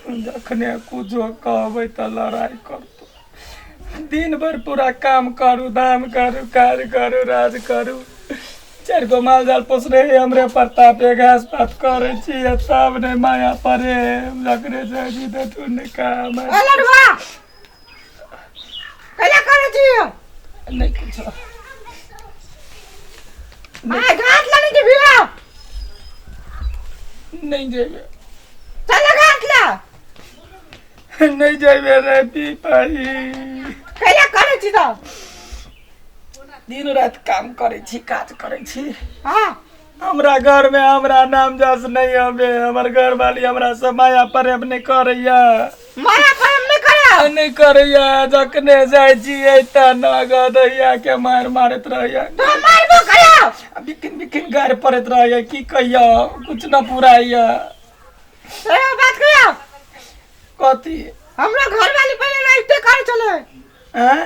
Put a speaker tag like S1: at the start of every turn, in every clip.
S1: जखने कुछो कहबै तऽ लड़ाइ करतौ। दिन भरि पूरा काम करू, दाम करू, काज करू, राज करू। चारि गो माल जाल पोसने है हमरे प्रतापे, घास पात करै छी आ तब नहि माया प्रेम। जकरे जाइ छी तऽ ठुन काम।
S2: ए लडुआ, कैला करै छी?
S1: नहि कुछो।
S2: आ घास लाने के भीड़ा।
S1: नहि जेबै।
S2: चल घास ला।
S1: नहि जेबै रे पीपही।
S2: कैला करै छी तऽ?
S1: दिन राति काम करै छी, काज करै छी।
S2: हाँ।
S1: हमरा घर में हमरा नाम जस नहीं हवे। हमर घर वाली हमरा से माया प्रेम नहीं करैया।
S2: माया प्रेम नहीं करे?
S1: नहीं करैया। जखने जाइ छियै तऽ नगदैया के मार मारैत रहैया।
S2: तो मारबो करे।
S1: आ बिकिन बिकिन गारि पड़ैत रहैया। की कहिया, कुछ न पुराइया।
S2: ए बात कहिया।
S1: कथी?
S2: हमरा घर वाली पहले राइते करे चले।
S1: हैं?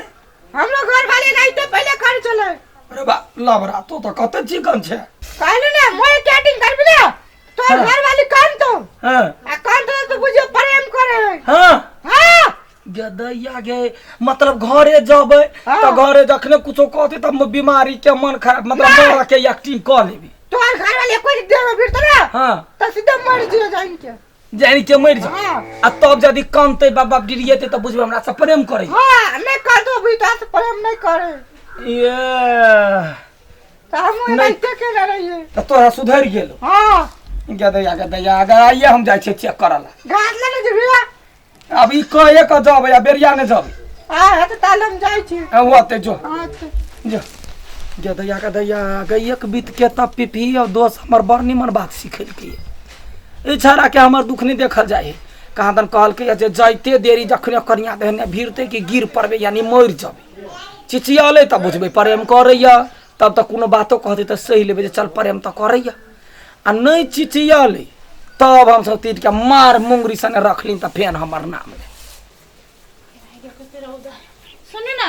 S2: हमरो घर वाली राइते पहले करे चले।
S1: अरे बा लबरा, तो तऽ कते चिकन छै।
S2: कहली ने मोय चैटिंग करबी ने तो
S1: हाँ।
S2: घर वाली कान तो
S1: हाँ।
S2: आ कान तो तो बुझियो प्रेम करे।
S1: हाँ।
S2: हाँ।
S1: गदैया गे, मतलब घरे जबै
S2: हाँ।
S1: तऽ घरे जखने कुछो कहते तब बीमारी के मन खराब, मतलब
S2: नहीं।
S1: मरऽ के एक्टिंग कऽ लेबी।
S2: तोहर घर वाले कोई देह में भिड़तो ना
S1: हाँ।
S2: तो सीधा मर जियो जाइन के।
S1: जानि के मरि जाओ।
S2: हाँ।
S1: आ तब यदि कनतै, बाबा डिरियेतै तऽ बुझबै हमरा से प्रेम करै।
S2: हाँ, नहीं कर दो भी तो प्रेम नहीं करे।
S1: ये
S2: तो हम
S1: नहीं।
S2: राइते के ना रहिए।
S1: तऽ तोरा सुधरि गेलो?
S2: हाँ।
S1: गदैया गदैया गे, आइए हम जाइ छियै चेक करऽ ला।
S2: घास लेने जेबी?
S1: आब ई कहे कऽ जबै आ बेरिया नहि जबै।
S2: आ है तऽ ताल हम जाइ छी।
S1: आ ओतै जो।
S2: हाँ तऽ।
S1: जो गदैया गदैया गे, एक बीत के तब पिपही और दोस्त हमर बड़ निमन बात सिखेलकै। ई छौड़ा के हमर दुख नहि देखल जाइ है। कहाँ दन कहलकै जे जाइते देरी जखने कनिया देहने भिड़तै कि गिर पड़बै, यानी मरि जबै, चिचियलै तऽ बुझबै प्रेम करैया। तब तऽ कोनो बातो कहतै तऽ सहि लेबै जे चल प्रेम तऽ करैया। आ नहि चिचियलै तब हमसब तीरके मार मुंगरी सने रखली तऽ फेर हमर नाम ले।
S3: सुन्नु न,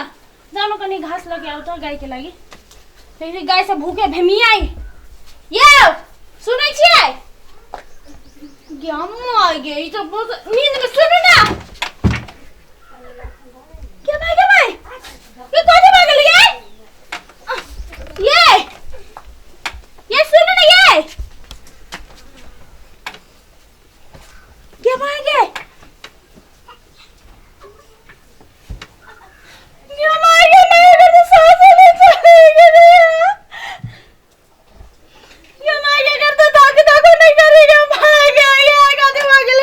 S3: जानु कनि घाँस लगे आउ त गाईके लागि। फेरि गाई सब भूखे भेमियाई। यौ सुनै छियै? गे अम्मा गे, ई त बहुत नींद में। सुनू न, के भाई, के भाई, ये कथी भऽ गेल? ये ये ये सुनू न, ये के भाई गे, ये माय गे, नहीं मेरे सास नहीं चलेगी ये माय गे, कर तो धक धक नहीं करेगा माय गे। ये कथी भऽ गेल?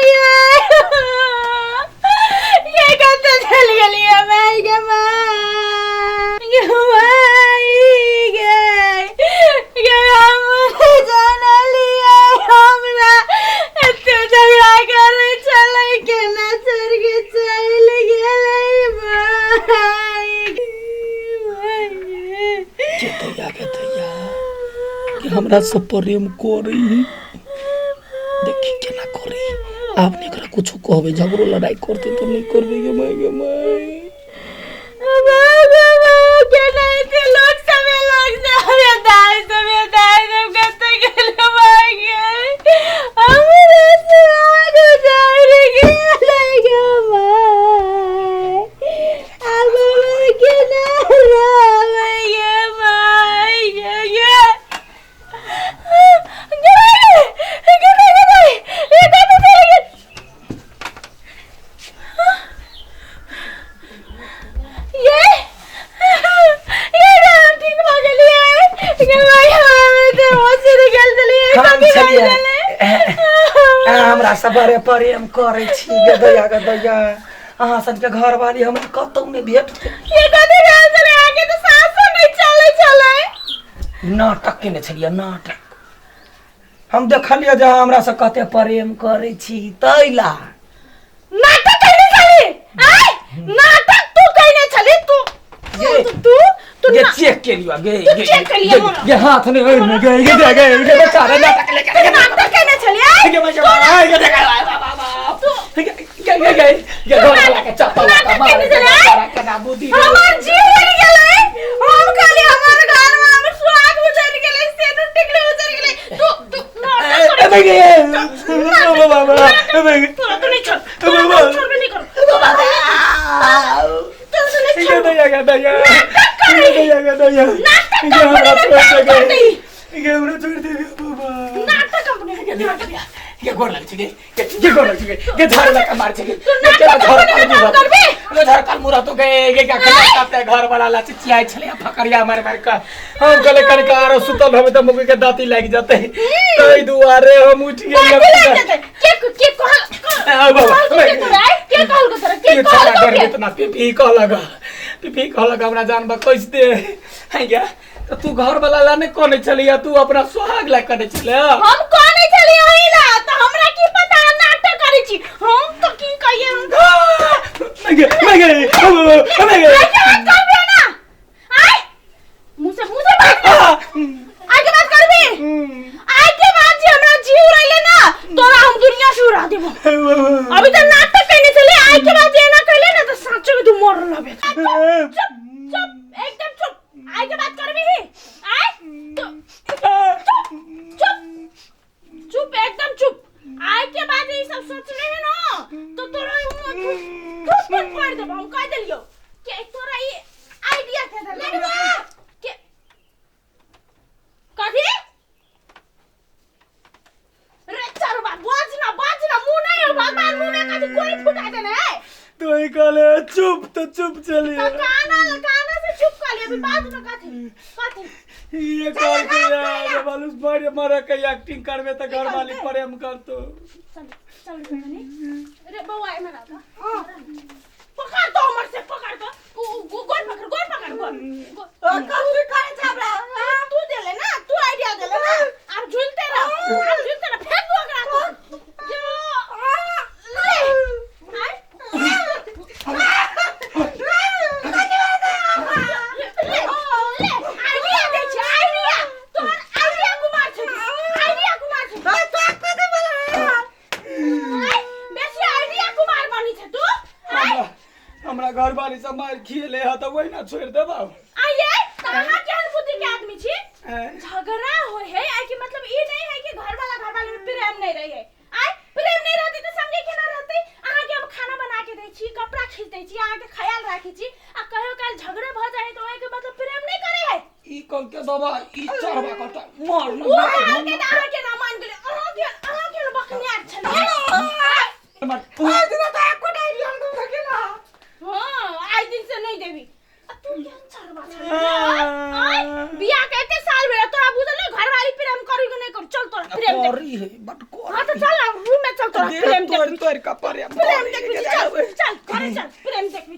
S3: ये कतऽ चलि गेलियै माय गे, माय गे, माय गे, गे हम जानलियै हमरा एते झगड़ा करै छलै, केना छोड़ि के चलि गेलै माय गे, माय गे।
S1: गदैया गदैया कि हमरा से प्रेम करै, देखी केना करै। आब नहि एकरा कुछो कहबै, झगड़ो लड़ाई करतै तऽ नहि करबै। गे माय गे माय।
S3: ये ये ठीक भऽ गेलियै गे भाई, हम तऽ होशियार गेल छलियै।
S1: हम
S3: कथी भऽ
S1: छलियै।
S3: गेलै?
S1: अहाँ हमरा से बड़े प्रेम करै छी। गदैया गदैया, अहाँ सबके घरवाली हमरा कतौ नहि भेटतै।
S3: ये कथी भेल छलै अहाँके? तऽ सासो नहि चलै छलै।
S1: नाटक केने छलियै, नाटक। हम देखलियै जे अहाँ हमरा से कते प्रेम करै छी तै ला।
S3: नाटक कैने छली? आय नाटक तू कैने छली? तू
S1: ये
S3: तू तू
S1: ये
S3: ना-
S1: चेक के लियो गे।
S3: तू
S1: गे
S3: चेक के लियो
S1: गे,
S3: मोरा।
S1: गे हाथ नहीं ओए गे गे गे गे गे बेचारा नाटक लेके
S3: तू नाटक कैने छली? आय
S1: गे गे गे गे गे गे गे गे गे घर वाला के चप्पल
S3: नाटक केने छली, आय?
S1: कना बुद्धि
S3: हमर जीव उड़ गेलै। हम खाली हमर घर में हमर सुहाग उजड़ गेलै, सेनुर टिकली उजड़ गेलै। तू तू नाटक करै
S1: गे बाबा
S3: तोरा तो नहीं छोड़।
S1: के गोर लगे के झाड़ लगा मार छे।
S3: तू नाटक करबे ना काम करबे।
S1: रे झाड़ काल मुरा तो गए गे का खाते घर वाला ला चिचियाई छले फकरिया मार मार का। हम गले कर के आरो सुतल हम त मुगी के दाती लाग जाते, तई दुआरे हम उठ गेल।
S3: दाँती लागि जेतै। के कहल
S1: आ बाबा,
S3: कहल के तोरा आइ? के कहल के तोरा? के
S1: ये
S3: कहल
S1: छाड़ा
S3: के?
S1: डर इतना पीपी कहलक, पीपी कहलक हमरा जानबा कैस दे है गया। तो तू घर वाला ला नहीं कोने चलिया, तू अपना सुहाग ला कने चले।
S3: हम कोने चली ओहिला त हमरा की पता नाटक करै छी हम त की कहिए हम।
S1: मैं गए मैं गए मैं गए।
S3: आइ के बात करबे ना, आइ मुंह से बात कर। आइ के बात करबे, आइ के बाद जे हमरा जीव रहले ना तोरा हम दुनिया से उड़ा देबो। अभी त नाटक कइने छले, आइ के बाद जे एना कइले ना त साँचो में तू मर लबे। चुप चुप एकदम चुप। आइ के बात करबे ही आइ तो चुप चुप चुप एकदम चुप। आइ के बाद ई सब सोच रहे है ना तो तोरा ठूस पर फाड़ देबो। हम कह देलियो कि तोरा ई आइडिया के देले के कथी रे चरबा बाज ना बाज ना मुंह नहीं हो भगवान मुंह में कथी कोई फुटा देने है।
S1: तो ही कहले चुप तो चुप चलिए।
S3: तो काना काना से चुप कर लिया अभी बाज ना कथी कथी
S1: ये कह के यार बालूस मारे मारे के एक्टिंग करबे त घर वाली प्रेम करतो।
S3: चल चल कनी रे बौआ एमहर आ। पकड़ दो हमर से पकड़ दो। गोड़ पकड़ गोड़ पकड़ गोड़।
S2: कथी करै छै हमरा?
S3: तू देले ना, तू आइडिया देले ना। अब झूलते रह अब झूलते रह फेंक दो ओकरा तो। जो ले आइ ले ले आइडिया दै छै आइडिया तोहर आइडिया कुमार छै आइडिया कुमार छै। आइ बेसी आइडिया कुमार बनी छै तू। आइ
S1: हमरा घर वाली सब मार खिएले ह त वही ना छोड़ देबा।
S3: आइए त अहाँ केहन बुद्धि के आदमी छी? झगड़ा होय है आइ के मतलब ई नहीं है कि घर वाला घर वाले में प्रेम नहीं रहे है। आइ प्रेम नहीं रहते त संगे केना रहते? अहाँ के हम खाना बना के दै छी, कपड़ा खींच दै छी, अहाँ के ख्याल राखै छी आ कहियो काल झगड़े भ जाए त ओइ के मतलब प्रेम नहीं करे है।
S1: ई कह के दबा ई चढ़बा करता मार
S3: उ कहल के त अहाँ के ना मान गेलै। अहाँ के ना बकनियार छलै।
S1: मार
S2: आइ दिन त एको आइडिया हम दे ना।
S3: हां आइ दिन से नहीं देबी। आ तू केहन चढ़बा छलै? आइ बियाह के एते साल भेल तोरा बुझल नहीं घर वाली प्रेम करी कि नहीं करी? चल तोरा प्रेम देख।
S1: करी है बट कर।
S3: हां त चल ना रूम में चल तोरा प्रेम
S1: तोड़
S3: देख।
S1: तोड़ का प्रेम
S3: प्रेम देखबी चल चल घरे चल प्रेम देखबी।